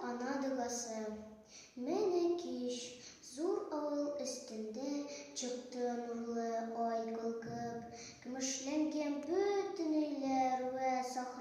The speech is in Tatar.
ана догасы. Менә кич, зур авыл өстендә Чыкты нурлы ай калкып. Көмешләнгән бөтен өйләр вә сахралар.